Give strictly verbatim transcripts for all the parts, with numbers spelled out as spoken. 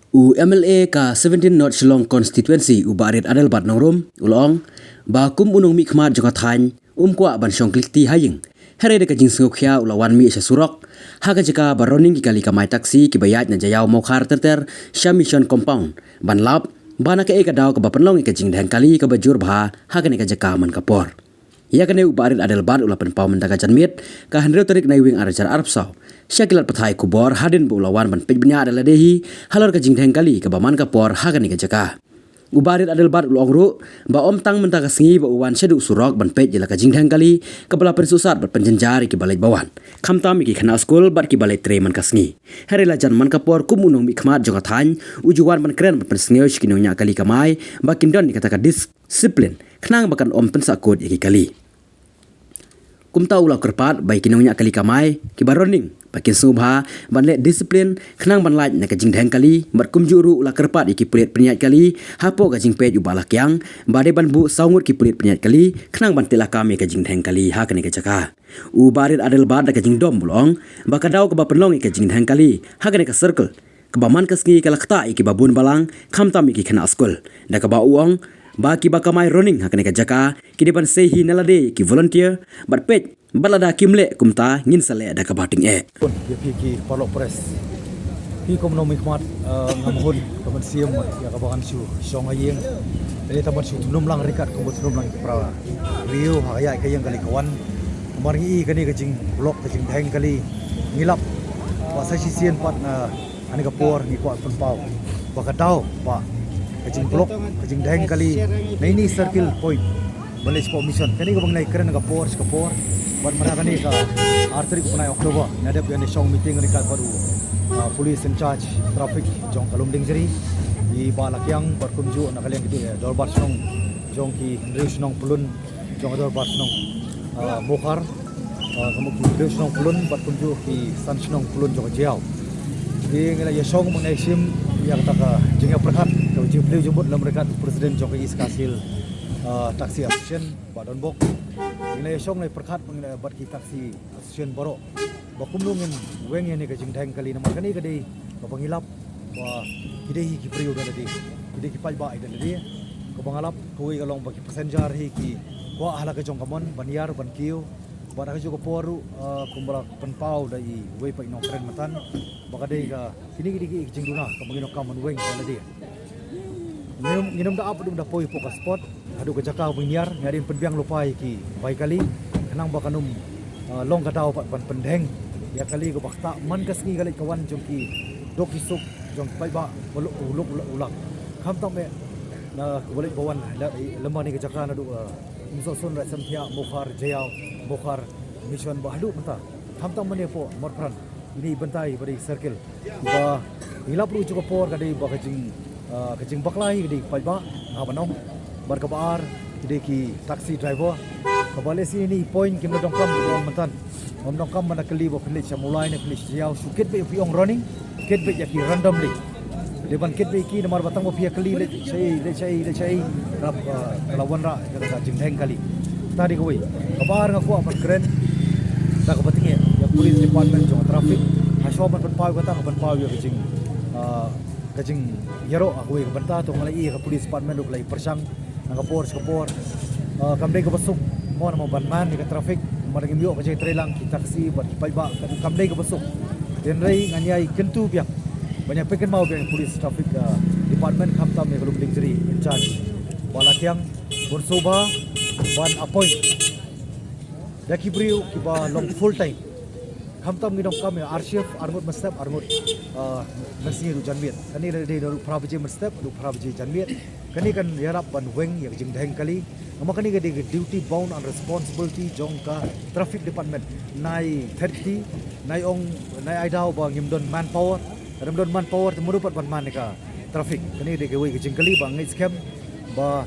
U M L A ka seventeen North Shillong Constituency, u Bah Rit Adelbert Nongrum, u la ong ba kum u nongmihkhmat jong ka thaiñ, um kwah ban shong klikti ha ïing. Hynrei da ka jingsngewkhia u la wan mih sha surok ha ka jaka ba roning ki kali kamai taxi kiba ïaid na Jaïaw Mawkhar ter ter sha Mission Compound, ban lap ba na kaei ka daw kaba pynlong ïa ka jingdheng kali kaba jur bha ha kane ka jaka man ka por. Ïa kane u Bah Rit Adelbert u la pynpaw mynta ka janmiet, ka hynriew tarik Naiwieng arhajar arphew saw, sha ki lad pathai khubor hadien ba u la wan ban peit bniah da lade hi halor ka jingdheng kali kaba man ka por ha kane ka jaka. U Bah Rit Adelbert u la ong ruh ba ym tang mynta ka sngi ba u wan shaduh surok ban peit ïa la ka jingdheng kali kaba la pynsuhsat bad pynjynjar ïa kiba leit ba wan, khamtam ïa ki khynnah skul bad kiba leit trei man ka sngi. Hynrei la jan man ka por, kum u nongmihkhmat jong ka thaiñ, u ju wan ban kren ban pynsngew sha ki nongñiah kali kamai ba kin don ïa kata ka discipline khnang ba kan ym pynsahkut ïa ki kali. Kumta u la kyrpad ba ïa ki nongñiah kali kamai kiba roning ba kin sngewbha ban leh discipline khnang ban lait na ka jingdheng kali, bad kumjuh ruh u la kyrpad ïa ki pulit pynïaid kali hapoh ka jingpeit u Bah Lakiang ba dei ban buh saw ngut ki pulit pynïaid kali khnang ban tih lakam ïa ka jingdheng kali ha kane ka jaka. U Bah Rit Adelbert da ka jingdom u la ong ba ka daw kaba pynlong ïa ka jingdheng kali ha kane ka circle kaba man ka sngi ka la ktah ïa kiba bun balang, khamtam ïa ki khynnah skul, da kaba u ong ba kiba kamai roning ha kane ka jaka ki dei ban sei hi na lade ïa ki volunteer bad peit, bad lada kim leh kumta ngin sa leh da kaba tyngeh. Ïa phi ki paralok press, phi kum u nongmihkhmat, eh, ngam hun ka mynsiem ïa kaba ngan shu shong ha ïing. Ïa kaba ngan shu num lang ryngkat kumba num lang ki para briew ha ka ïaid ka ïeng kali ka wan. Namar ngi i kane ka jingblock, ka jingdheng kali, ngi lap ba sa shisien pat na kane ka por ngi kwah pynpaw ba ka daw ba ka jingblock, ka jingdheng kali na ine i circle point ban leit sha Mission. Kane kaba ngi la ïakren na ka por sha ka por, bad mynta kane ka ar tarik u bnai October, nga dep ïa shong meeting ryngkat bad u, ah, police in charge traffic jong ka Lumdiengjri, i Bah Lakiang, bad kumjuh na ka liang ki, eh, dorbar shnong jong ki hynriew shnong pyllun jong ka dorbar shnong, ah, Mawkhar, ah, ka mut ki hynriew shnong pyllun bad kumjuh ki san shnong pyllun jong ka Jaïaw. Te ngi la ïa shong mynta shim ïa kata ka jingïapyrkhat, ka jingpyllun jingmut lem ryngkat u president jong ka East Khasi Hills, ah, Taxi Association, Bah Donbok. Ngi la ïa shong la ïa pyrkhat bad ki taxi association baroh ba kumno ngin weng ïa kane ka jingdheng kali, namar kane ka dei kaba ngi lap ba ki dei hi ki briew da lade, ki dei ki paidbah da lade. Kaba nga lap kawei ka long ba ki passenger hi ki kwah ha la ka jong ka mon ban ïar ban kiew. Bad ha kajuh ka por ruh, ah, kumba la pynpaw da iwei pat i nongkren mynta, ba ka dei ka, kine ki dei ki jingduna kaba ngi donkam ban weng da lade. Ngim, ngim da ap haduh da poi hapoh ka spot, haduh ka jaka ba ngi ïar, ngi dei pynbiang lypa ïa ki bai kali, khnang ba kan ym, ah, long ka daw pat ban pyndheng ïa kali kaba ktah man ka sngi ka leit ka wan jong ki duk ki suk jong ki paidbah ba luk, luk, luk, luk. Khamtam eh na kaba leit ba wan lem bad kane ka jaka naduh, ah, Umsohsun, Raid Samthiah, Mawkhar, Jaïaw, Mawkhar, Mission bad haduh mynta. Khamtam mynne hapoh Mawpran, ine i bynta ba dei circle. Ba ngi lap ruh ha kajuh ka por ka dei ba ka jing, ah, ka jingbakla hi ka dei ki paidbah, nga ban ong. Bad kaba ar ki dei ki taxi driver. Kaba lehse ine i point kim da donkam ban ong mynta. Ngam donkam ban da kylli ba phi leit sha Mawlai ne phi leit sha Jaïaw, shu kit beit, phi ong roning, kit beit ïa ki randomly. Dei ban kit beit ïa ki namar ba tang ba phi ïa kylli leit shaei, leit shaei, leit shaei, rap, ah, ka la wanrah ïa ka jingdheng kali. Kata dei kawei. Kaba ar nga kwah ban kren da kaba tyngeh ïa ka police department jong ka traffic. Hashwa ban pynpaw ïa kata, ka pynpaw ïa ka jing, ah, ka jingïaroh ha kawei ka bynta, to nga la ïohi ïa ka police department ruh ka la ïa pyrshang na ka por sha ka por. Ah, kam dei kaba suk mo, namar ban man ïa ka traffic, namar ngim ïoh ka jingtreilang ki taxi bad ki paidbah, kam, kam dei kaba suk. Hynrei ngan ïai kyntu biang, ban ïai pynkynmaw biang ïa ka police traffic, ah, department, khamtam ïa ka Lumdiengjri in charge, Bah Lakiang, ban sngewbha ban appoint da ki briew kiba long full time. Khamtam ngi donkam ïa ar shift, ar ngut mynstep, ar ngut, ah, mynsngi haduh janmiet. Kane la dei naduh phra baje mynstep haduh phra baje janmiet. Kane kan ïarap ban weng ïa ka jingdheng kali. Namar kane ka dei ka duty bound and responsibility jong ka traffic department. Nai thirty, nai ong, nai ai daw ba ngim don manpower. Lada ngim don manpower te mano pat ban man ïa ka traffic. Kane dei kawei ka jingkylli ba nga ngeit skhem ba,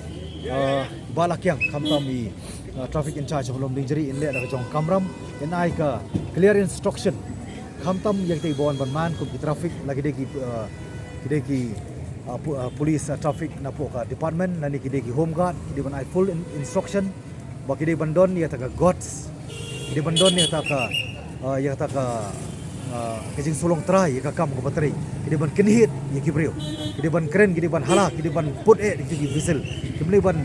ah, Bah Lakiang, khamtam i, ah, traffic in charge jong Lumdiengjri, in leh da ka jong ka kamram, in ai ka clear instruction. Khamtam ïa kita kiba wan ban man kum ki traffic, la ki dei ki, ah, ki dei ki, ah, pu-, ah, police, ah, traffic napoh ka department, lane ki dei ki home guard, ki dei ban ai full in-, instruction ba ki dei ban don ïa kata ka guards, ki dei ban don ïa kata ka, ah, ïa kata ka, ah, ka jingsngewlong trai ïa ka kam kaba trei. Ki dei ban kynhied ïa ki briew, ki dei ban kren, ki dei ban hala, ki dei ban put eh ïa ki whistle, kim dei ban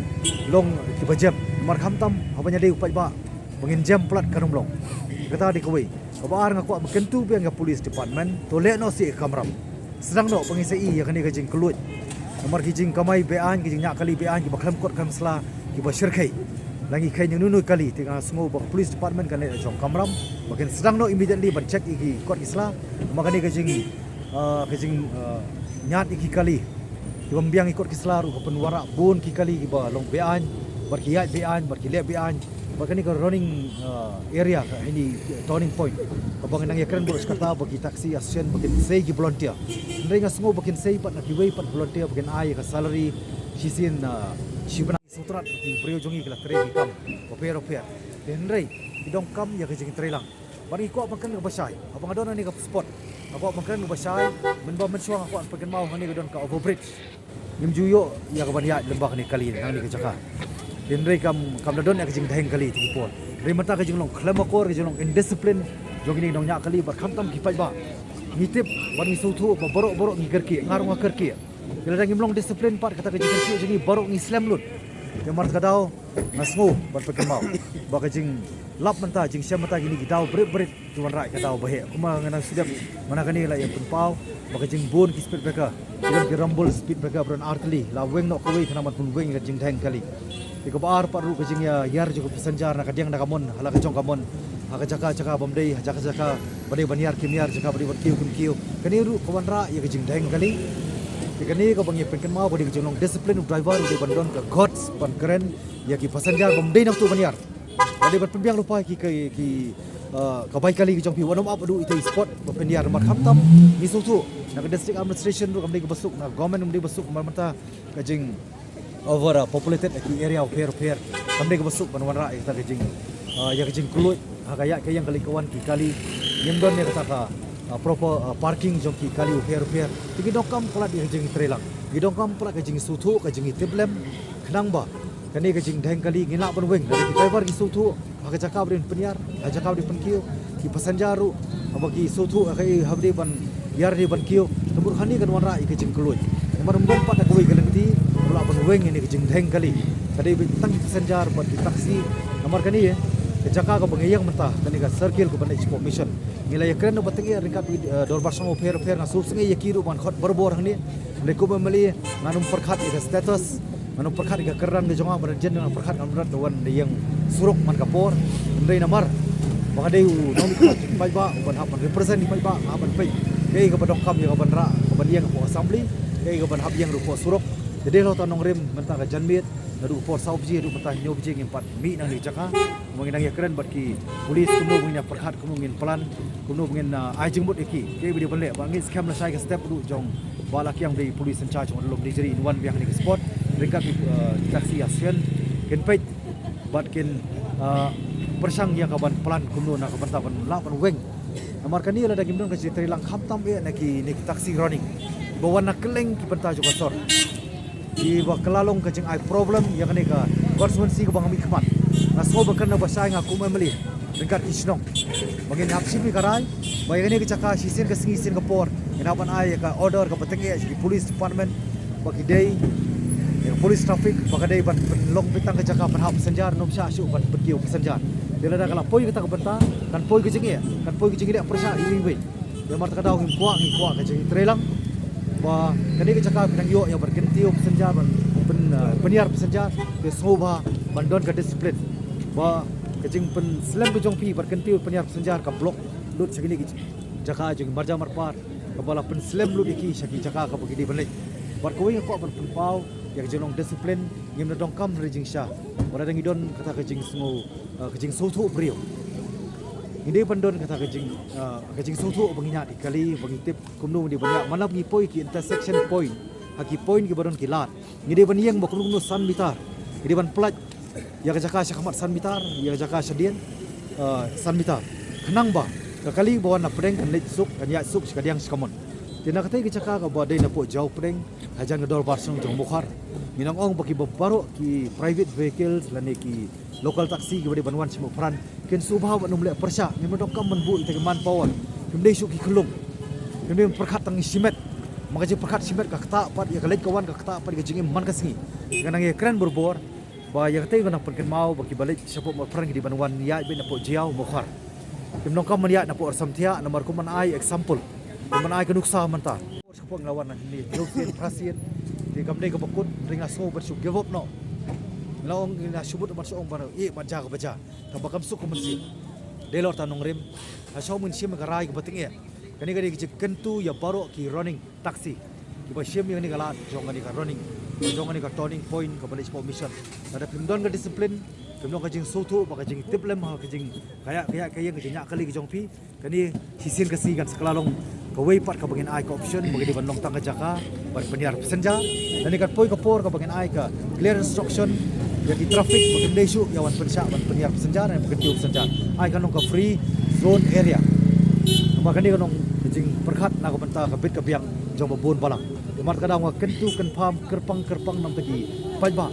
long kiba jem. Namar khamtam haba ngi ïadei u paidbah ba ngin jem palat kan ym long. Kata dei kawei. Kaba ar, nga kwah ban kyntu biang ïa ka police department, to leh noh seh ka kamram, sdang noh ba ngin sa ïohi ïa kane ka jingkylluid. Namar ki jingkamai be-aiñ, ki jingñiah kali be-aiñ, kiba khlem kot khlem sla, kiba shyrkhei. La ngi kheiñ ïa uno uno u kali, te nga sngew ba ka police department kan leh da ka jong ka kamram ba kin sdang noh immediately ban check ïa ki kot ki sla. Namar kane ka jing, ah, ka jing, ah, ñiad ïa ki kali, kiba ym biang ïa ki kot ki sla ruh ka pynwanrah bun ki kali kiba long be-aiñ, bad ki ïaid be-aiñ, bad ki leh be-aiñ. Bad kane ka running, ah, area, ka, ine i turning point, kaba ngi nang ïakren baroh shi katta ba ki taxi association ba kin sei ki volunteer. Hynrei nga sngew ba kin sei pat na kiwei pat volunteer ba kin ai ïa ka salary shisien, ah, shi bnai. Sngewtynnat ba ki briew jong ngi ki la trei ki kam bapher bapher, hynrei ki donkam ïa ka jingtreilang. Bad ngi kwah ban kren kaba shai. Haba nga don ha kane ka spot, nga kwah ban kren kaba shai. Mynba mynshuwa nga kwah ban pynkynmaw, ha kane ka don ka overbridge. Ngim ju ïoh ïa kaban ïaid lyngba kane ka kali nangne ka jaka. Hynrei kam, kam da don ïa ka jingdheng kali ha kine ki por. Hynrei mynta ka jinglong khlem akor, ka jinglong indiscipline jong kine ki nongñiah kali bad khamtam ki paidbah. Ngi tip bad ngi sngewthuh ba baroh baroh ngi kyrkieh, nga ruh nga kyrkieh. Te lada ngim long discipline pat, kata ka jingkyrkieh jong ngi baroh ngi slem lut. Te namar kata ka daw nga sngew ban pynkynmaw ba ka jinglap mynta, jingshem mynta, kine ki daw barit barit ki wanrah ïa ka daw ba heh. Kumba nga nang shu dep mynta kane, la ïa pynpaw ba ka jingbun ki speed breaker, ki don ki rumble speed breaker ba don artylli, la weng noh kawei khnang ban pynweng ïa ka jingdheng kali. Te kaba ar pat ruh, ka jingïar jong ki passenger na ka diang na ka mon, ha la ka jong ka mon, ha ka jaka jaka bym dei, ha jaka jaka ba dei ban ïar kim ïar, jaka ba dei ban kiew kim kiew. Kane ruh ka wanrah ïa ka jingdheng kali. Te kane kaba ngi pynkynmaw ba dei ka jinglong discipline u driver, u dei ban don ka guts ban kren ïa ki passenger bym dei nangta ban ïar. Ba dei ban pynbiang lypa ïa ki, ki, ki, ah, ka bai kali ka jong phi, wat nym ap haduh ita i spot ba phin ïar. Namar khamtam ngi sngewthuh na ka district administration ruh kam dei kaba suk, na government kam dei ba suk, namar mynta ka jing over, ah, populated ha ki area bapher bapher. Kam dei kaba suk ban wanrah ïa kata ka jing, ah, ïa ka jingkylluid ha ka ïaid ka ïeng, ka leit ka wan ki kali. Ngim don ïa kata ka, ah, proper, ah, parking jong ki kali bapher bapher. Te ngi donkam palat ïa ka jingtreilang, ngi donkam palat ka jingsngewthuh, ka jingïatiplem, khnang ba kane ka jingdheng kali ngin lah ban weng. Lada ki driver ki sngewthuh ha ka jaka ba dei ban pynïar, ha ka jaka ba dei ban pynkiew, ki passenger ruh haba ki sngewthuh ha kaei ba dei ban ïar, dei ban kiew, te mut kane kan wanrah ïa ka jingkylluid. Namar ym don pat da kawei ka lynti ba lah ban weng ïa kane ka jingdheng kali. Ka dei beit tang ki passenger bad ki taxi. Namar kane ka jaka kaba ngi ïeng mynta, kane ka circle kaba na Eastport Mission, ngi la ïakren na ba tyngeh ryngkat, eh, dorbar shnong bapher bapher, nga sngewsynei ïa ki ruh ban khot barabor hangne. Hynrei kum u M L A ngan ym pyrkhat ïa ka status, ngan ym pyrkhat ïa ka kyrdan ka jong nga, ba la jan nga pyrkhat, ngan ym rat da wan da ïeng surok man ka por. Hynrei namar ba nga dei u nongmihkhmat jong ki paidbah, u ban hap ban represent ki paidbah, nga hap ban peit kaei kaba donkam ïa kaban rah, kaban ïeng hapoh assembly, kaei kaban hap ïeng ruh hapoh surok. Te dei halor ta nongrim mynta ka janmiet naduh ka por saw baje haduh mynta hynñiew baje ngim pat mih nangne ka jaka. Kumba ngi nang ïakren bad ki police, kumno ba ngin ïa pyrkhat, kumno ngin plan, kumno ba ngin, ah, ai jingmut ïa ki, kaei ba dei ban leh. Ba ngi skhem lashai ka step ruh jong Bah Lakiang, ba dei police in charge jong Lum Dei Jri, in wan biang ha kane ka spot ryngkat ki, ah, taxi association, kin peit bad kin, ah, pyrshang ïa kaban plan kumno na ka bynta ban lah ban weng. Namar kane lada ngim don ka jingtreilang khamtam eh na kine ki taxi running ba wan na kylleng ki bynta jong ka sor, kiba kylla long ka jingai problem ïa kane ka constituency kaba nga mihkhmat. Nga sngew ba kane ba shai nga kum u M L A ryngkat ki shnong ba ngin hap shim ïa ka rai ba ïa kane ka jaka shisien ka sngi shisien ka por ngin hap ban ai ïa ka order kaba tyngeh sha ki police department ba ki dei, ïa ka police traffic, ba ka dei ban pynlong beit tang ka jaka pynhap passenger, ym shah shuh ban pynkiew passenger. Te lada ka la poi kata ka bynta, kan poi ka jingeh, kan poi ka jingeh pyrshah iwei iwei. Namar kata ka daw ngim kwah, ngi kwah ka jingtreilang ba kane ka jaka phi nang ïoh ïa ban kyntiew passenger, ban pyn, eh, pynïar passenger, phi sngewbha ban don ka discipline. Ba ka jingpynslem ka jong phi ban kyntiew pynïar passenger ka block lut sha kine ki jaka jong ki marjan marpar, kaba la pynslem lut ïa ki sha ki jaka kaba ki dei ban leit. Bad kawei nga kwah ban pynpaw ïa ka jinglong discipline, ngim da donkam hynrei jingshisha. Ba lada ngi don kata ka jingsngew, eh, ka jingsngewthuh briew, ngi dei ban don kata ka jing, eh, ka jingsngewthuh ba ngi ñiad ïa ki kali, ba ngi tip kumno ngi dei ban ïa, man la ba ngi poi ki intersection point, ha ki point kiba don ki lad, ngi dei ban ïeng ba kumno kumno san meter, ngi dei ban pynlait ïa ka jaka sha khmat san meter, ïa ka jaka shadien, eh, san meter, khnang ba ka kali ba wan na pdeng kan leit suk, kan ïaid suk sha kadiang sha kamon. Te na katei ka jaka kaba dei na poh Jowpdeng, hajan ka dorbar shnong jong Mawkhar, ngi nang ong ba kiba baroh ki private vehicles lane ki local taxi kiba dei ban wan sha Mawphran kin sngewbha ban ym leh pyrshah. Ngim da donkam ban buh ïa kita ki manpower Kim dei shuh ki khyllung. Kim dei pyrkhat tang shimet. Ma ka jingpyrkhat shimet ka ktah pat ïa ka leit ka wan, ka ktah pat ïa ka jingim man ka sngi. Nga nang ïakren barabor ba ïa katei ka nang pynkynmaw ba kiba leit shapoh Mawpran ki dei ban wan ïaid beit napoh Jaïaw, Mawkhar. Kim donkam ban ïaid napoh Rsamthiah namar kum ban ai example, kum ban ai ka nuksa mynta. Shapoh ngi la wan hangne hynñiew sien, phra sien. Te kam dei kaba kut, hynrei nga sngew ban shu give up noh. Ngi la ong, ngi la shu mut ban shu ong ban ïeh ban jia kaba jia. Tangba kam suk ka mynsiem. Dei lor ta nongrim. Nga sngew mynsiem ka rai kaba tyngeh. Kane ka dei ka jingkyntu ïa baroh ki running taxi kiba shim ïa kane ka lad jong kane ka running, jong kane ka turning point kaba leit shapoh Mission. Lada phim don ka discipline, phim don ka jingsngewthuh bad ka jingtip lem ha ka jing, ka ïa, ka ïa, ka ïeng, ka jingïaid kali ka jong phi, kane shisien ka sngi kan sa kylla long kawei pat kaba ngin ai ka option ba ka dei ban long tang ka jaka ban pynïar passenger. Lane kan poi ka por kaba ngin ai ka clear instruction ïa ki traffic ba kim dei shuh ïa wan pynshah ban pynïar passenger ne ban kyntiew passenger. Ai kan long ka free zone area. Namar kane ka long ka jingpyrkhat na ka bynta ka bit ka biang jong ba bun balang. Namar kata nga kyntu kynpham kyrpang kyrpang na ka bynta ki paidbah.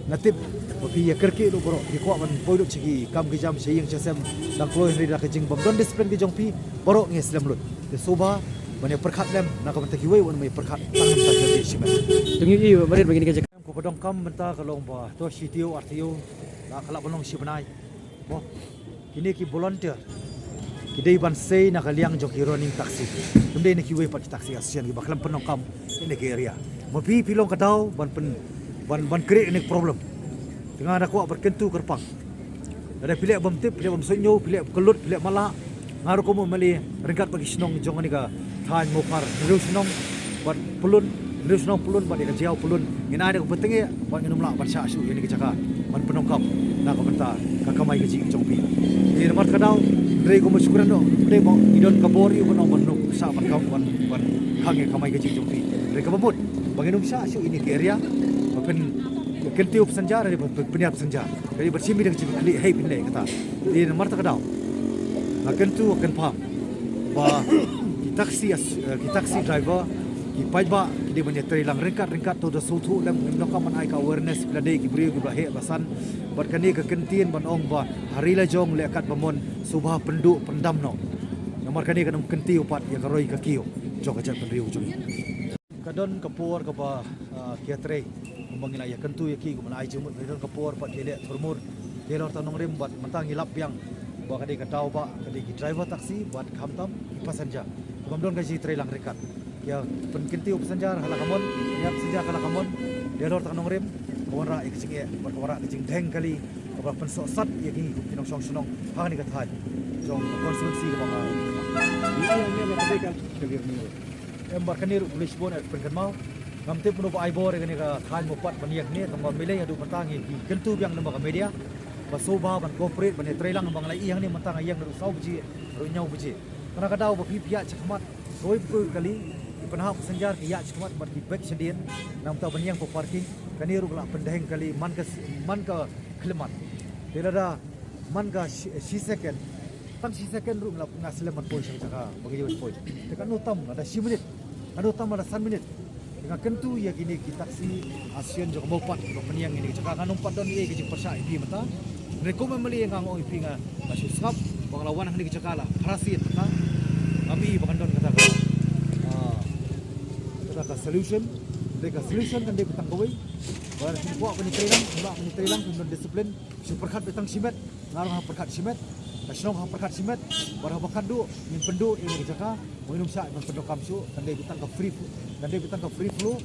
Nga tip ba phi ïa kyrkieh ruh baroh, phi kwah ban poi lut sha ki kam ki jam, sha ïing sha sem dang kloi, hynrei da ka jingbym don discipline ka jong phi baroh ngi slem lut. Te sngewbha ban ïa pyrkhat lem na ka bynta kiwei, wan ym ïa pyrkhat tang na ka bynta ki shimet. Te ngi ïohi ba marit ba kine ki jaka, kaba donkam mynta ka long ba to shi taïew ar taïew la ka lah ban long shi bnai. Mo, kine ki volunteer ki dei ban sei na ka liang jong ki running taxi. Kim dei na kiwei pat ki taxi association kiba khlem pyndonkam ïa kine ki area. Ma phi, phi long ka daw ban pyn, ban, ban create ïa kane ka problem. Te nga da kwah ban kyntu kyrpang. Lada phi leh bym tip, phi leh bym suidñiew, phi leh kyllut, phi leh matlah, nga ruh kum u M L A ryngkat bad ki shnong jong kane ka thaiñ Mawkhar, hynriew shnong bad Pyllun, hynriew shnong Pyllun bad ïa ka Jaïaw Pyllun, ngin ai da kaba tyngeh bad ngin ym lah ban shah shuh ïa kane ka jaka ban pyndonkam na ka bynta ka kamai kajih jong phi. Te namar kata ka daw, hynrei kumba shu kren noh, hynrei ba ngi don ka bor ïa u ban ong ban ym shah ban kam, ban, ban khang ïa ka kamai kajih jong phi. Hynrei kaba mut ba ngin ym shah shuh ïa kine ki area ba pyn, kyntiew passenger, hynrei ba pyn, pynïar passenger. Ka dei ban shim ïa ka jingkylli, hei phin leh kata. Te namar kata ka daw nga kyntu, nga kynpham ba ki taxi as-, eh, ki taxi driver, ki paidbah ki dei ban ïatrei lang ryngkat ryngkat, to da sngewthuh lem, ngim donkam ban ai ka awareness, ki la dei ki briew kiba heh ba san. Bad kane ka kyntien ban ong ba ha ri la jong leh katba mon, sngewbha pynduh pyndam noh. Namar kane ka nongkyntiew pat ïa ka roi ka kiew jong ka jaitbynriew jong ngi. Ka don ka por kaba, ah, ki ïatrei, kumba ngi la ïakyntu ïa ki, kumba la ai jingmut, ka don ka por pat ki leh thurmur. Te lor ta nongrim bad mynta ngi lap biang ba ka dei ka daw ba ka dei ki driver taxi bad khamtam ki passenger. Kumba don ka jingtrei lang ryngkat. Ki ïa pynkyntiew passenger ha la ka mon, ïa passenger ha la ka mon. Te lor ta nongrim, ka wanrah ïa ka jingeh bad ka wanrah ka jingdheng kali kaba pynsohsat ïa ki, ki nongshong shnong ha kane ka thaiñ jong ka constituency kaba nga. Em, bad kane ruh khublei shibun, eh, pynkynmaw. Ngam tip mano ba ai bor ïa kane ka thaiñ Mawpat ban ïeng hangne, tangba mynlei haduh mynta ngi kyntu biang lyngba ka media ba sngewbha ban cooperate, ban ïatrei lang, ba nga la ïeng hangne mynta nga ïeng naduh saw baje haduh hynñiew baje. Kane ka daw ba phi, phi ïaid shakhmat kawei pa kawei kali, ki pynhap passenger ki ïaid shakhmat bad ki beit shadien, namar ban ïeng pa parking. Kane ruh ka la pyndheng kali man ka, man ka khyllipmat. Te lada man ka shi, shi second, tang shi second ruh nga la, nga slem ban poi sha ka jaka ba nga ïoh ban poi. Te katno tam lada shi minit, katno tam lada san minit. Te nga kyntu ïa kine ki taxi association jong ka Mawpat kiba pynïeng ïa kine ki jaka, ngan ym pat don ei ka jingpyrshah ïa phi mynta. Hynrei kum M L A nga ong ïa phi, nga, nga shu sngap ba nga la wan ha kine ki jaka la phra sien mynta. Ngam i ba kan don kata ka, ah, kata ka solution. Hynrei ka solution kan dei beit tang kawei. Ba lada phim kwah ban ïatrei lang, phim lah ban ïatrei lang, phim don discipline. Shu pyrkhat beit tang shimet, nga ruh nga pyrkhat shimet, ka shnong ka pyrkhat shimet, bad haba khatduh ngin pynduh ïa kane ka jaka, ngin ym shah ban pyndonkam shuh, kan dei beit tang ka free fl-, kan dei beit tang ka free flow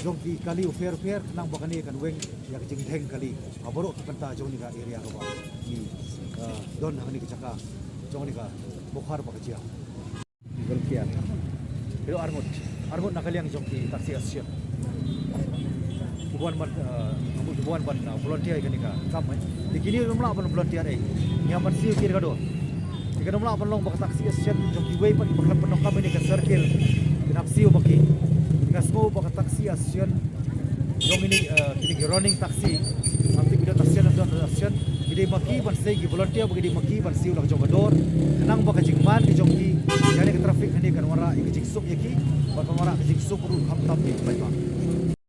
jong ki kali u pher u pher, khnang ba kane kan weng ïa ka jingdheng kali ha baroh ki bynta jong kane ka area kaba ngi, eh, don ha kane ka jaka jong kane ka Mawkhar bad ka Jaïaw. Volunteer. Ki don arngut. Arngut na ka liang jong ki taxi association. Ki wan ban, eh, ki wan ban, eh, volunteer ïa kane ka kam, eh. Te kine kim lah ban volunteer ei. Ngi hap ban siew ki da ka dur. Te kim lah ban long ba ka taxi association jong kiwei pat kiba khlem pyndonkam ïa kane ka circle kin hap siew ma ki. Nga sngew ba ka taxi association jong kine, eh, kine ki running taxi. Ngam tip ki don association, don association. Ki dei ma ki ban sei, ki volunteer ba ki dei ma ki ban siew la ka jong ka dur. Khnang ba ka jingman ka jong ki ïa kane ka traffic hangne kan wanrah ïa ka jingsuk ïa ki, bad kan wanrah ka jingsuk ruh khamtam ïa ki paidbah.